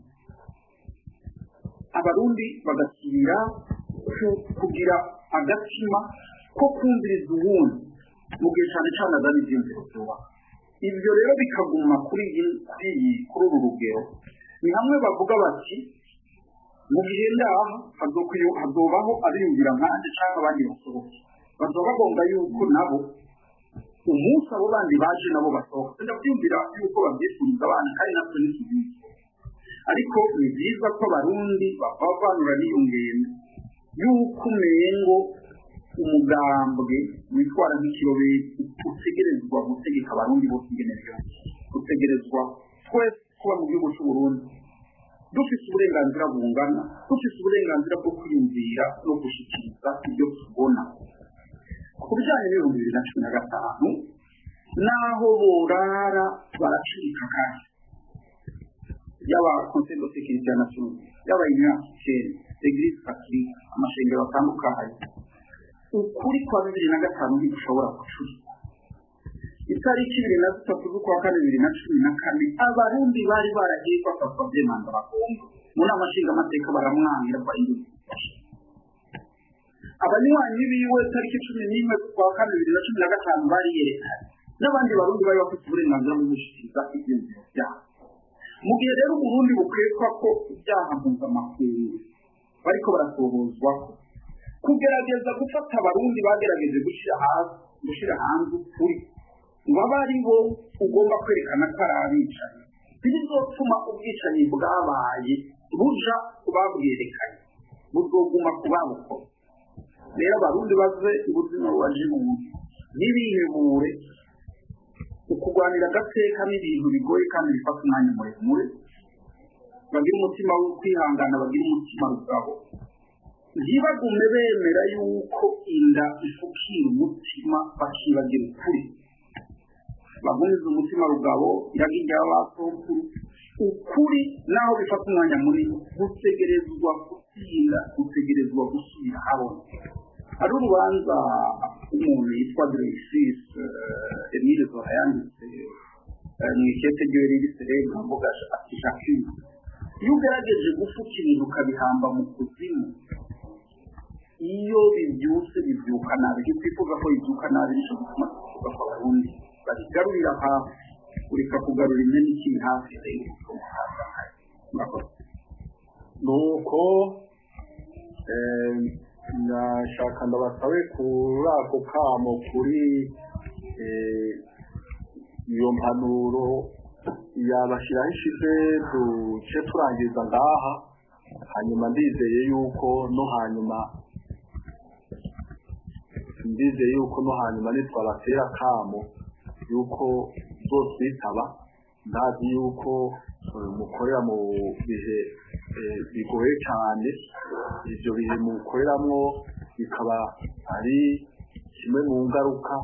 Abarundi bagasubira kugira agatima ko kumviriza uwundi mu gihe cane cane azana ivyiyumviro vyubaka. Ivyo rero bikaguma kuri iyi kuri uru rugero. Ni hamwe bavuga bati mu gihe ndaha hazobaho abiyumvira nkanje canke abandi basohoke, bazoba bagomba yuko nabo umunsi abo bandi baje nabo basohoka. Ndavyumvira yuko bavyifuriza abana kandi natwe ntitubizi, ariko ni byiza ko abarundi bavanura n'iyo ngendo yuko umengo umugambwe witwara nk'ikirobeti utegerezwa gutegeka abarundi bose ingene vyose. Utegerezwa twese kuba mu gihugu c'Uburundi dufise uburenganzira bungana, dufise uburenganzira bwo kwiyumvira no gushikiriza ibyo tubona. Ku bijanye n'2015, naho borara baracika kandi yaba Conseil de sécurité des Nations, yaba Union africaine, Église catholique, amashengero atandukanye, ukuri kwa 2005 ntigushobora gucurika. Itariki 23 z'ukwa kane 2014, abarundi bari baragiye bafatwa vyemanga bakumva mu nama nshingamateka baramwangira ko ari abanywanyi biwe. Tariki 11 z'ukwa kane 2015 bariyerekanye, n'abandi barundi bari bafite uburenganzira bwo gushikiriza ivyiyumviro vyabo. Mu gihe rero Uburundi bukwekwa ko ibyaha mpuzamakungu bariko baratohozwako, kugerageza gufata abarundi bagerageje gushira hanze ukuri ngo abe ari bo ugomba kwerekana ko ari abicanyi, ntibizotuma ubwicanyi bwabaye buja kubabwerekanye, buzoguma kubabukora. Rero abarundi baze ubuzima bubaje mu mutwe, ntibihebure. Ukugwanira agateka n'ibintu bigoye kandi bifata umwanya muremure. Bagira umutima wo kwihangana, bagira umutima rugabo, ntibagume bemera yuko inda ifukira umutima bakibagira ukuri. Bagumize umutima rugabo iragi ry'abasokuru. Ukuri naho bifata umwanya munini, gutegerezwa gutsinda, gutegerezwa gusubira habona. Hari urubanza umuntu yitwa Dreyfus, Emile Zola yanditse mu ikete ryiwe riri célèbre, avuga ati: "J'accuse." Iyo ugerageje gufuka ibintu ukabihamba mu kuzimu, iyo bibyutse bibyuka nabi. Ibyo twifuza ko bibyuka nabi, nicyo gituma twifuza ko Abarundi babigarurira hafi. Ureka kugarura imyenda ikiri hafi rero. Murakoze. Nuko ndashaka ndabasabe kuri ako kamo, kuri iyo mpanuro yabashyiraho ishize, duce turangiza ngaha. Hanyuma ndizeye yuko no hanyuma, ndizeye yuko no hanyuma nitwabatera akamo yuko zotwitaba. Ndazi yuko mukorera mu bihe bigoye cyane, ibyo bihe mukoreramwo bikaba ari kimwe mu ngaruka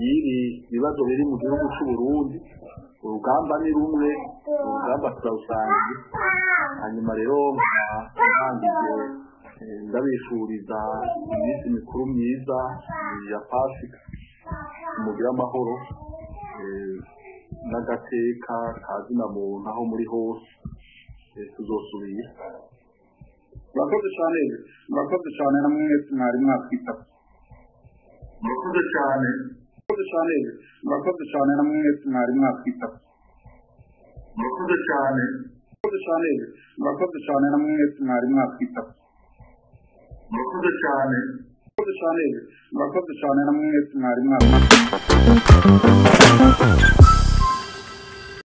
y'ibi bibazo biri mu gihugu cy'u Burundi. Urugamba ni rumwe, urugamba turarusangiye. Hanyuma rero nkangije ndabifuriza iminsi mikuru myiza ya Pasika. Mugire amahoro n'agateka kazina muntu aho muri hose. Tuzosubira. Murakoze cyane, murakoze cyane na mwese mwari mwatwita. Murakoze cyane. Murakoze cyane, murakoze cyane na mwese mwari mwatwita. Murakoze cyane. Murakoze cyane, murakoze cyane na mwese mwari mwatwita. Murakoze cyane. Murakoze cyane, murakoze cyane na mwese mwari mwatwita.